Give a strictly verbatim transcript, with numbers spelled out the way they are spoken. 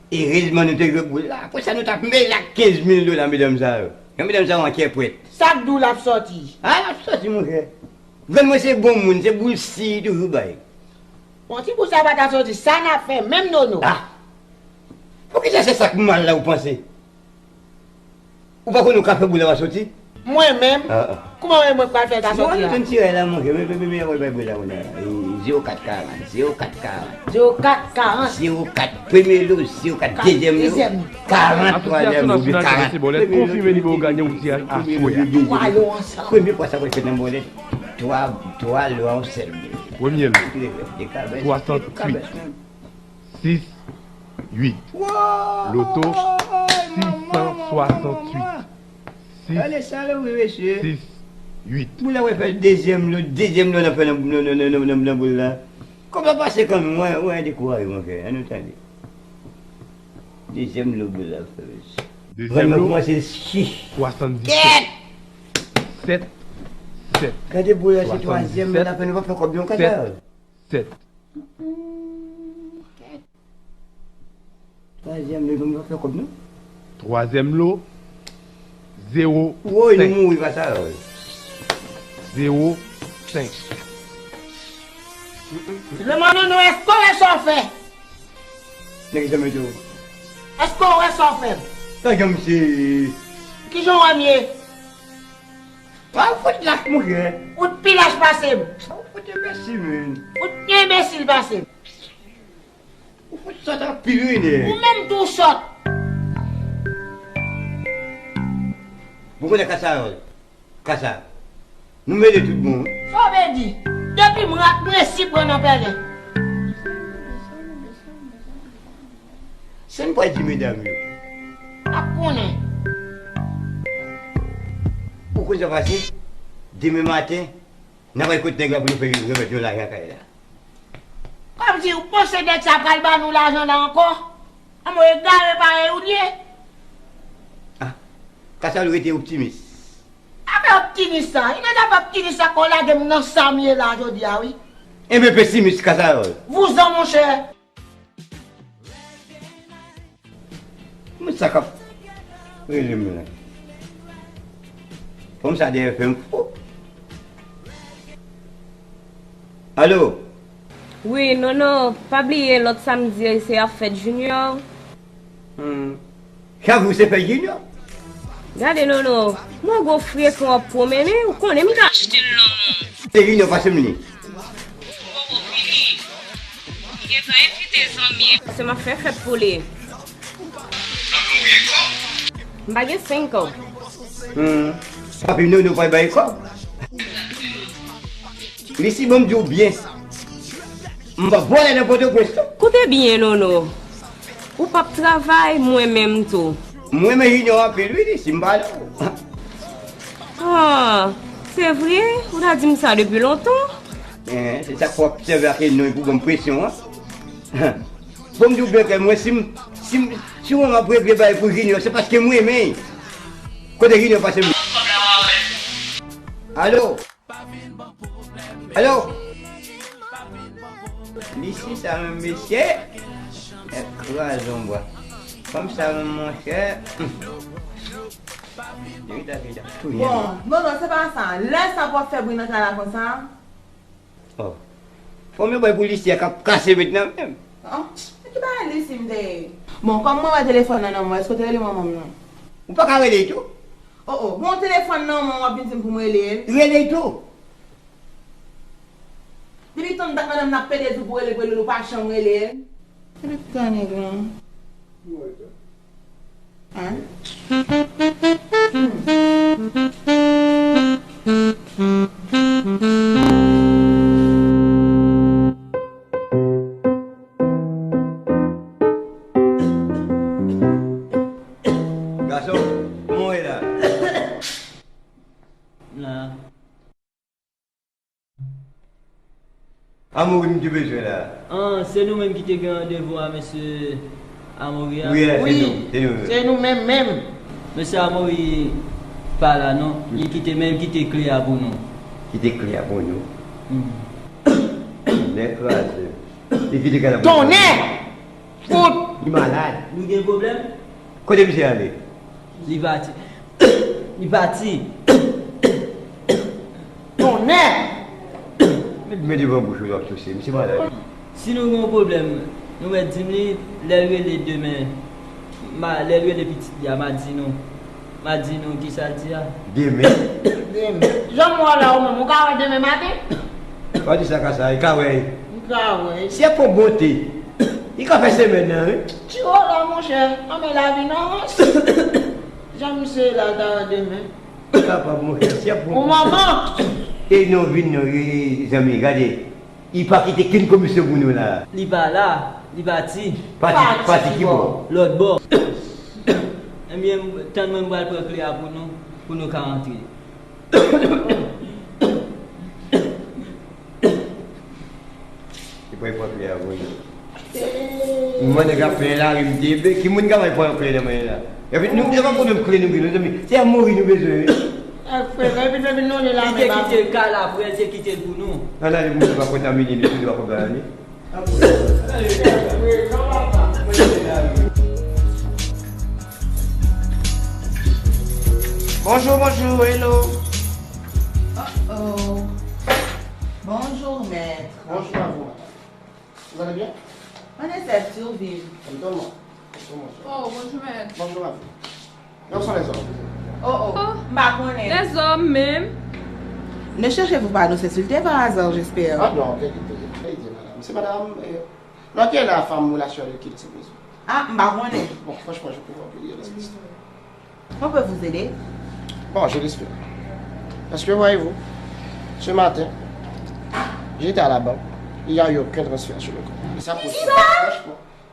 Erezman nou te jwe boul la. Apre sa, nou t ap mele ak kenz mil dola, medam sa yo. Yon medam sa yo antyè pwèt. Sa k di w l ap sòti? A, l ap sòti, monchè. Grann mwen se bon moun, se boul si li toujou bay. Bon, ti boul sa pa ta sòti, sa n ap fè menm, Nono? A! Poukisa se sa k mal la ou panse? Ou pa konnen ou ka fè boul la pa sòti? Mwen menm? A, a. Kouman mwen, mwen pral fè ta sòti la? Bon, nou jwenn ti rèy la, monchè. Men, men, men, men, men, men, men, men, men, zewo kat karant, zewo kat karant. Zewo kat karant. Zewo kat, premye lo, zewo kat, dezyèm lo, karant, twazyèm lo, karant. Asosyasyon Nasyonal Kretyen Bòlèt konfime li ba w ganyan yon tiraj aswè a. Premye lo, dezyèm lo. Premye fwa sa pral fèt nan Bòlèt. Twa, twa lo a yon sèl moun. Premye lo, swasanntuit. Sis uit. Loto, sis san swasanntuit. Sis uit. Boul la wè fè dezyèm lo, dezyèm lo nan fè nan, nan, nan boul la. Kòb la pase kanmenm, wè, wè, dekouraje, monchè. Ann nou tande. Dezyèm lo boul la fè, mesye. Dezyèm lo, kòmanse swasanndiset. Sèt, sèt. Gade boul la, se twazyèm lo n ap fè, nou p ap fè kòb non, kaka. Sèt. Twazyèm lo, nou p ap fè kòb non. Twazyèm lo, zewo senk. Woy, nou mouri, kaka. Zewo senk. Lemonn, nou, èske w wè sa w fè? Nan ki jan mete w? Èske w wè sa w fè? Sa jan m se. Ki jan w wè m ye? Pa w fout lach, monchè. Ou t pi lach pase m. Pa w fout enbesil, menn. Ou t pi enbesil pase m. Ou fout sòt anpil, wi, nèg. Ou menm tou w sòt. Bon, konnen kasa. Kasa, nou mele tout bon, wi. Sa w vle di? Depi m rat, m resi pran nan pèlen. Sa n pral di medam yo? Ap konnen. Ou konn sa pase? Demen maten, n ap al kot nèg la pou nou fè remèt yon lajan kay la. Kòmsi ou panse nèg sa pral ban nou lajan la ankò? Anmwe, egare parèy ou l ye. A, kasa, ou rete optimis. Afè optimis sa, e nan zafè optimis sa ke w lage m nan sa m ye la jodi a, wi. Enben pesimis, kasa. Vouzan, monchè. Moun sa k ap rele m la. Fanm sa dèyè fè m fou. Alo? Wi, Nono, pa bliye lòt samdi se ap fèt Junior. Hmm. Chak jou se fèt Junior? Gade, Nono, mwen gwo frekan w ap pwomennen, ou konnen m ka achte l, Nono. Se Junior pase m li. Ou poko vini. M gentan envite zanmi. Paske m ap fè fèt pou li. M pa gen senk an. Hmm. Papi Nono pa bay kòb. Li si bon m di w byen. M pa vòlè nan Pòtoprens tou. Koute byen, Nono. Ou p ap travay, mwen menm tou. Mwen renmen Junior anpil, wi, li si m pale w. Ah, se vre? Ou ta di m sa depi lontan. Eh, se sa k fè w ap sèvi ak non pou ban m presyon an. Bon, m di w byen klè, mwen, si m, si m, si mwen m ap regle bagay pou Junior, se paske m renmen l. Kote Junior pase m? Alo? Alo? Lisi sa menm, mesye? Nèg kraze yon bwa. Fanm sa menm, monchè. Rita, Rita, tou nèg. Bon, non, non, se pa sa. Lè sa pou ap fè bri nan kay la konsa? Oh. Fanm yo bay pou Lisi a k ap kase met nan menm. Oh, ki bagay Lisi m te ye? Bon, kòm mwen wè telefòn nan nan men w, èske w te rele manman m nan? Ou pa ka rele l tou? Oh, oh, bon, telefòn nan men w, w ap vin di m pou m rele l? Rele l tou. Depi tann dat madanm nan ap pede di w pou rele l, pou rele l, ou pa janm rele l? Epi tan nèg lan. Hein? Gason, kòman w ye la? La. Amory m te bezwen la. Ah, se nou menm ki te gen randevou a mesye Amory a? Wi, se nou, se nou menm. Se nou menm menm. Mesye Amory pa la non. Li kite, men li kite kle a pou nou. Kite kle a pou nou? Hmm. Nèg kraze. Li kite kle a pou nou. Tonnè! Fout! Li malad. Nou gen pwoblèm? Kote misye ale? Li pati. Li pati. Tonnè! Met men devan bouch ou, w ap touse. Misye malad. Si nou gen yon pwoblèm, nou mèt di m li, lè l rele demen, ma, lè l rele pitit li a, m a di nou. M a di nou kisa l di a. Demen? Demen. Jan m wè w la, ou menm, ou ka wè demen maten? Pa di sa ka sa, li ka wè. M ka wè. Se pou bonte. Li ka fè semèn nan, wi. Ti wò la, monchè. Anben lavi nan rans. Jan misye la, l ta wè demen. Kapab, monchè, se pou. Ou manman! E non, vin non, e, e, zanmi, gade. Li pa kite kenn komisyon pou nou la. Li pa la, li pati. Pati, pati ki bò? Lòt bò. Ebyen, tann mwen, m pral pran kle a pou nou, pou nou ka antre. Li pral pran kle a pou nou. Mwen nèg ap plen lari m te be, ki moun k ap pran kle nan men la? Epi nou, se pa pwoblèm kle nou gen, nou, se a mouri nou bezwen, wi. Ak frè, epi, epi nou li la. Li te kite l kay la, frè, li te kite l pou nou. Nan, nan, li moun pa kontamine, li tout pa kontamine. Bonjour, bonjour, hello. Oh, oh. Bonjour, maître. Bonjour à vous, madame. Vous allez bien? On essaie de survivre. Étonnant. Bonjour. Oh, bonjour, maître. Bonjour à vous. Où sont les hommes? Oh, oh. M pa konnen. Les hommes même. Ne cherchez-vous pas à nous insulter par hasard, j'espère? Ah non, quelle idée, quelle idée, madame. C'est madame, euh, dans quelle femme relation avec qui, s'il vous plaît? Ah, m pa konnen. Bon, franchement, je comprends plus rien de cette histoire. On peut vous aider? Bon, je l'espère. Parce que, voyez-vous, ce matin, j'étais à la banque, il n'y a eu aucun transfert sur le compte. Et ça, pour franchement,